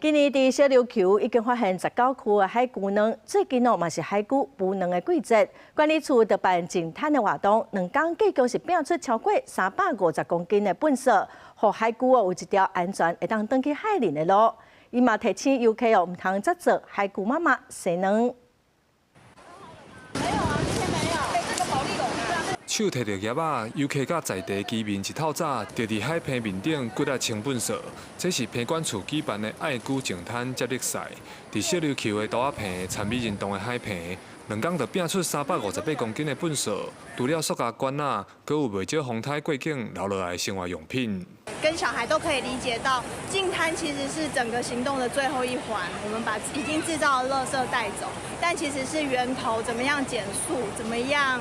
今年佇小琉球已經發現19區的海龜卵，最近哦嘛是海龜孵卵的季節，管理處就辦淨灘的活動，2工計共是拚出超過350公斤的糞埽，予海龜哦有一條安全會當轉去海裡的路。伊嘛提醒遊客哦，毋通執做海龜媽媽生卵。沒有啊，這邊沒有。這個保麗龍啊。手提著業仔，遊客佮在地居民一透早，就佇海坪面頂骨力清糞埽。這是坪管處舉辦的愛龜淨灘接力賽。佇小琉球的豆仔坪、田美仁洞的海坪，2工就拚出358公斤的糞埽。除了塑膠罐仔，閣有袂少風颱過境留落來的生活用品。跟小孩都可以理解到，淨灘其實是整個行動的最後一環。我們把已經製造的垃圾帶走，但其實是源頭怎麼樣減塑，怎麼樣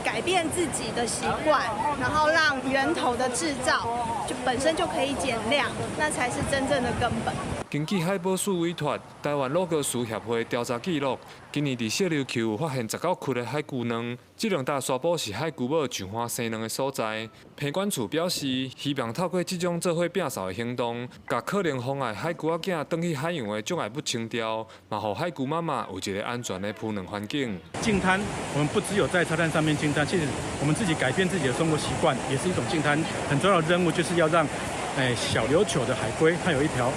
改變自己的習慣，然後讓源頭的製造就本身就可以減量，那才是真正的根本。根據海保署委託台灣魯閣樹協會調查記錄，今年佇小琉球發現19區的海龜卵，這兩搭沙埔是海龜母上岸生卵的所在。坪管處表示，希望透過這種做伙拚掃的行動，共可能妨礙海龜仔囝轉去海洋的障礙物清掉，嘛予海龜媽媽有一個安全的孵卵環境。淨灘，我們不只有在沙灘上面淨灘，其實我們自己改變自己的生活習慣，也是一種淨灘。很重要的任務就是要讓小琉球的海龜，它有一條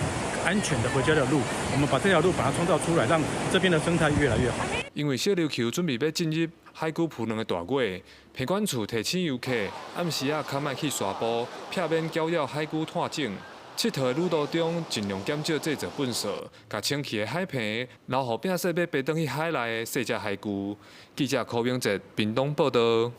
安全的回家的路，我們把這條路把它創造出來，讓這邊的生態越來越好。因為小琉球準備欲進入海龜孵卵的大月，坪管處提醒遊客暗時仔較莫去沙埔，避免攪擾海龜湠種。𨑨迌的旅途中，盡量減少製造糞埽，共清氣的海坪留予摒細欲飛轉去海內的細隻海龜。記者柯明哲屏東報導。